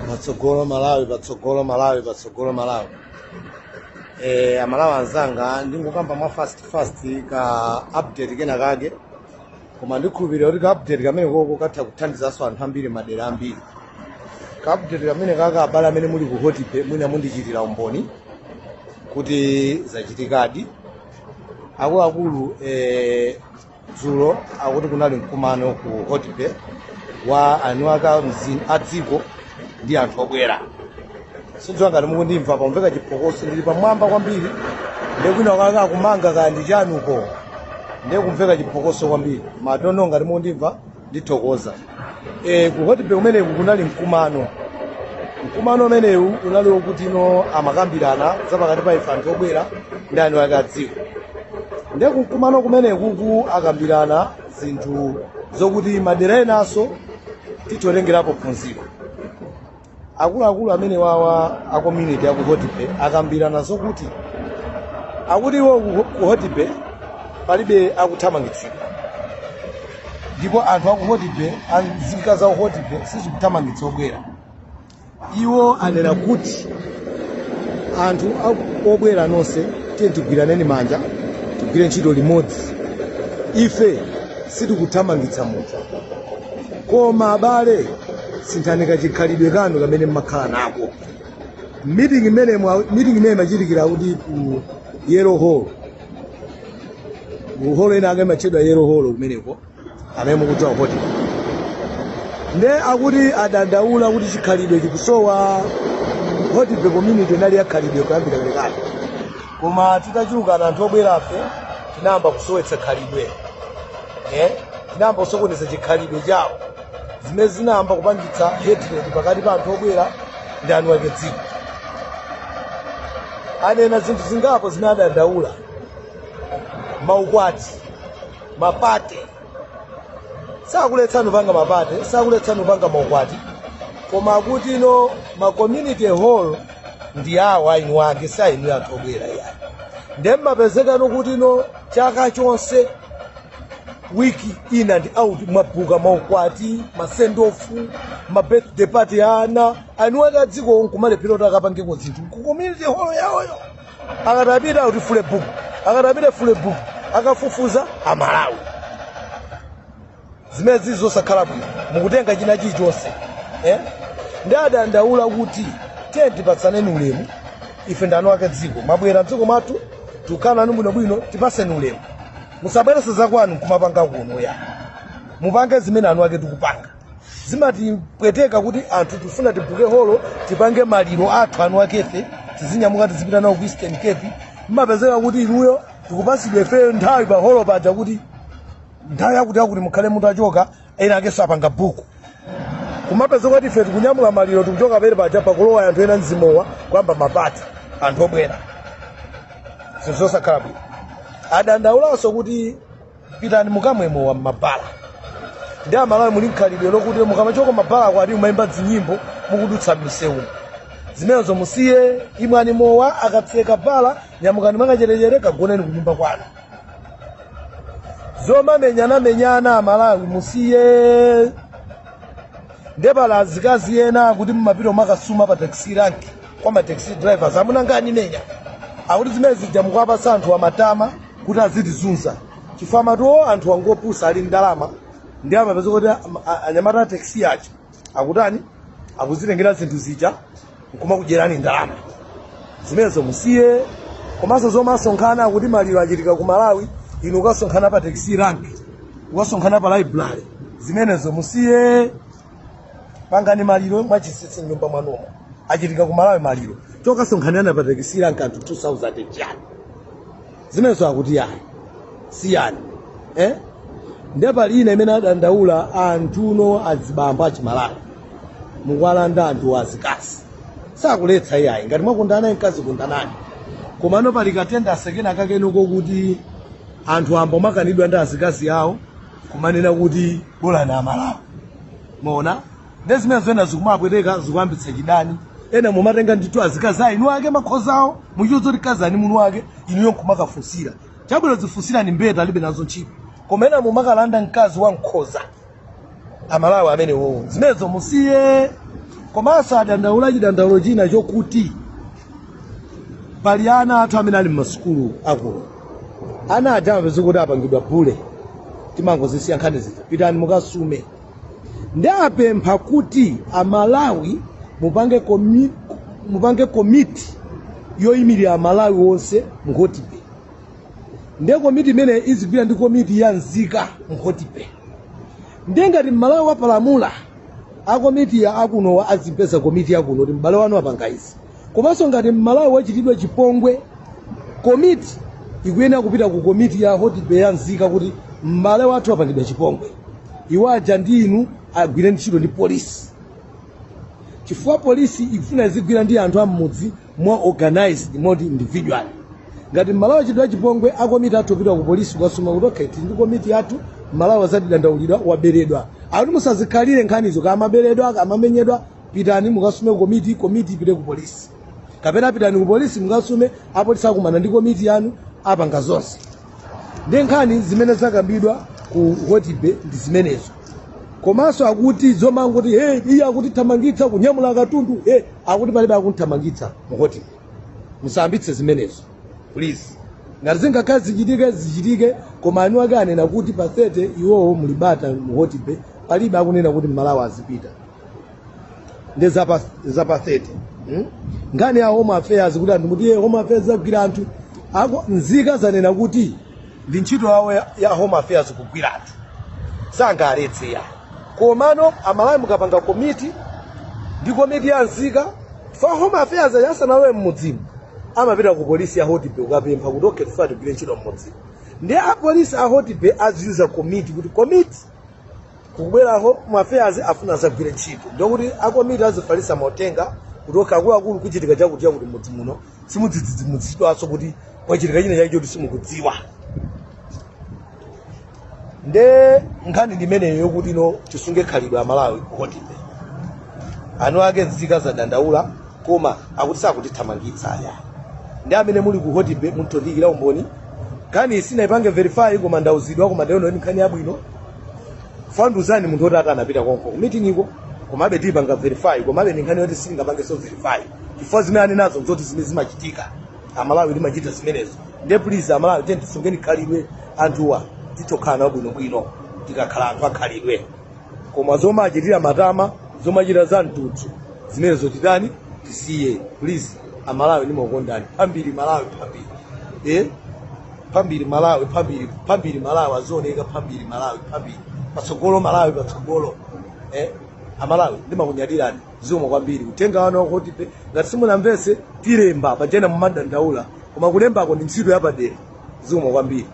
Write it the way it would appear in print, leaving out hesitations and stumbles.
Patsogolo Malawi, patsogolo Malawi, patsogolo Malawi. Amalawi anzanga, ndingokamba mwa fast fast ka update kena kake, koma ndikhulupirira kuti ka update kamene koko katha kuthandizanso anthu ambiri madera ambiri. Ka update kamene kaka, abale amene muli ku Hotipe, mwina mundichitira umboni kuti zachitikadi. Akuluakulu, dzulo akuti kunali mkumano ku Hotipe wa anu aka a dziko ndi anthu obwera. Sindidziwa ngati mukundimva, pamveka chiphokoso, ndili pamwamba kwambiri, ndiye kwina kaka akumanga kaya ndi chanuko, ndiye kumveka chiphokoso kwambiri. Matono ngati mukundimva, ndithokoza. Ku Hotipe kumeneku kunali mkumano. Mkumano umenewu unali wokuti ino amakambirana za pakati pa ife anthu obwera ndi anu ake a dziko. Ndiye kumkumano kumenekuku akambirana zinthu zokuti madera enanso titotengerapo phunziro. Akuluakulu amene wawa a community aku Hotipe akambirana zokuti akuti iwo ku Hotipe palibe akuthamangitsidwa, ndipo anthu aku Hotipe, anzika za Hotipe, sizikuthamangitsa obwera. Iwo anena kuti anthu obwera nonse, tiye tigwiraneni manja, tigwire ntchito limodzi. Ife sitikuthamangitsa munthu, koma abale, sinthani kachikhalidwe kanu kamene mmakhala nako. Meeting imene imachitikira kuti ku Yellow Hall, ku hall ina ake imatchedwa Yellow Hall kumeneko, amene mukudziwa kuti nde akuti adandaula kuti chikhalidwe chikusowa. Hotipe community inali yakhalidwe kuyambira kalekale, koma titachulukana anthu obwerafe, tinayamba kusowetsa khalidwe, tinayamba kusokoneza chikhalidwe chawo, zimene zinayamba kupangitsa hatred pakati pa anthu obwera ndi anu ake dziko. Anena zinthu zingapo zimene adandaula: maukwati, ma party. Sakuletsani kupanga ma party, sakuletsani kupanga maukwati, koma akuti ino ma community hall ndi awo inu ake, si inu anthu obwera yayi. Ndiye mmapezekano kuti ino chaka chonse, week in and out, mwabuka maukwati, ma send-off, ma birthday party ya ana. Anu ake adziko nkumalephera kuti akapangeko zinthu ku community hall yawoyo. Akatapita kuti full book, akatapita full book, akafufuza Amalawi, zimene zizi zosakhala bwino, mukutenga china chilichonse, eh? Ndi adandaula kuti tiye tipatsaneni ulemu. Ife ndanu ake dziko, mwabwera mdziko mwathu, tikukhala nanu bwinobwino, tipaseni ulemu. Musabwerese zakwanu nkumapanga kuno ya, mupange zimene anu ake tikupanga. Zimatipweteka kuti anthu tifuna tibuke holo, tipange maliro athu, anu akefe tizinyamuka tizipita nawo ku Eastern Cape. Mmapezeka kuti inuyo tikupasidwe ifeyo nthawi pa holo paja kuti nthawi yakuti yakuti mukhale mutachoka, ena akenso apanga book. Kumapezeka kuti ife tikunyamula maliro, tikuchoka pere paja, pakulowa anthu ena mzimowa, kuyamba ma party, anthu obwera. Zinthu zosakhala bwino. Adandaulanso kuti pitani mukamwemowa mmabala ndi Amalawi muli mkhalidwe lokuti mukamachoka mabala kwati mumayimba dzinyimbo mukudutsa m'misewu. Zimenezo musiye. Imwani mowa, akatseka bala, nyamukani mwakacherechere, kagoneni kunyumba kwanu. Zomamenyanamenyana, Amalawi, musiye. Ndepala azikazi ena kuti mumapita makasuma pa taxi rank kwa ma taxi drivers, amunangani menya, akuti zimene zija mukuwapasa anthu amatama kuti azitizunza, chifukwa amati anthu angopusa, ali ndalama, ndi amapeza kuti anyamata a taxi aja akutani, akuzitengera zinthu zija nkumakudyerani ndalama. Zimenezo musiye. Komanso zomasonkhana, akuti maliro achitika ku Malawi, inu ukasonkhana pa taxi rank, ukasonkhana pa library, zimenezo musiye. Pangani maliro mwachinsinsi mnyumba mwanumo. Achitika ku Malawi maliro, chokasonkhanirana pa taxi rank anthu 2000 chani? Zimenezo akuti yayi, siyani, eh? Ndiye pali ina imene adandaula anthuno: azibambo achimalawi mukuwalanda anthu azikazi. Sakuletsa iyayi, ngati mwakondana mkazi, kondanani, komano pali katenda asekena kakenoko kuti anthu amba makanidwa ndi azikazi awo, kumanena kuti bola na Amalawi. Maona ndi zimene zena zikumapweteka, zikuyambitsa chidani. Ena mumatenga ndithu azikazi a inu ake, makhozawo muchiuza kuti kazi ani munu wake, inuyo nkumakafunsira. Chabwino, zifunsirani mbeta, alibe nazo ntchito, koma ena mumakalanda mkazi wa mkhoza, Amalawi amene wowo, zimenezo musiye. Komanso adandaula chidandaulo china chokuti pali ana athu amene ali mmasukulu akulu, ana aja amapeza kuti apangidwa bully, timangozisiya nkhani zija, pitani mukasume. Ndi apempha kuti Amalawi mupange komiti yoyimirira Amalawi onse mHortbay. Ndiye komiti imene izigwira ndi komiti ya nzika mHortbay. Ndiye ngati Mmalawi wapalamula, akomiti ya akunowa azipeza komiti yakuno kuti m'bale wanu apanga izi. Komanso ngati Mmalawi wachitidwa chipongwe, komiti ikuyenera kupita ku komiti ya Hortbay ya nzika kuti m'bale wathu apangidwa chipongwe. Iwo aja ndi inu agwire ntchito ndi polisi, chifukwa polisi ikufuna izigwira ndi anthu am'mudzi mwa organized, moti individual. Ngati Mmalawi achitidwa chipongwe, akomiti athu kupita ku polisi kukasuma kuti okay, tili ndi komiti yathu, Mmalawi azatidandaulidwa waberedwa. Akuti musazikhalire nkhanizo, kamaberedwa kamamenyedwa, pitani mukasume ku komiti, komiti ipite ku polisi, kapena pitani ku polisi mukasume, apolisi akumana ndi komiti yanu, apanga zonse. Ndi nkhani zimene zakambidwa ku Hortbay ndi zimenezo. Komanso akuti zomangoti, hey, iye akutithamangitsa kunyamula katundu, hey, akuti palibe akuthamangitsa mu Hortbay. Musayambitse zimenezo please. Ngati zingakhale zichitike, zichitike, koma anu ake anena kuti pa 30 iwowo muli bata mu Hortbay, palibe akunena kuti Mmalawi azipita. Ndi zapa 30, Nkhani ya Home Affairs, kuti anthu muti Home Affairs zagwira anthu ako, nzika zanena kuti ndi ntchito yawo ya Home Affairs kugwira anthu, sangaletse ya. Komano Amalawi mukapanga komiti ndi komiti ya nzika fa Home Affairs asanalowe mmudzimu, amapita ku polisi ya Hortbay kukapempha kuti okay, tifuna tigwire ntchito mmudzimu. Ndi apolisi a Hortbay aziuza komiti kuti komiti kukubwera Home Affairs afuna azagwire ntchito, ndikuti akomiti azifalisa mauthenga kuti okay, akuluakulu, kuchitika chakuti chakuti mudzi muno, simudzidzidzimutsidwanso kuti kwachitika china chake choti simukudziwa. Nde nkhani ndimeneyo yokuti no tisunge khalidwe Amalawi ku Hortbay. Anu ake nzika zadandaula, koma akuti sakutithamangitsa aya. Ndi amene muli ku Hortbay muntondikira umboni. Nkhani sinayipange verify, koma ndauzidwa, koma ndaona kuti nkhani yabwino. Fanduzani munthu woti atanapita konko ku meeting iko, komabe tiyipanga verify. Komabe ndi nkhani yoti singapangenso verify, chifukwa zimene ali nazo nzoti zimene zimachitika, Amalawi timachita zimenezo. Ndiye please Amalawi, tiye tisungeni khalidwe. Anthuwa titokhala nawo bwinobwino tikakhala anthu akhalidwe, koma zomachitira matama, zomachita za mtutsu, zimenezo titani? Tisiye please. Amalawi, ndimakukondani. Phambiri Malawi, phambiri, eh? Phambiri Malawi, phambiri, phambiri Malawi, azioneka phambiri Malawi, phambiri, patsogolo Malawi, patsogolo, eh? Amalawi, ndimakunyadirani, zikomo kwambiri. Uthenga wanu wakuti ngati simunamvese, tilemba pajena mumadandaula, koma kulembako ndi ntchito yapadera. Zikomo kwambiri.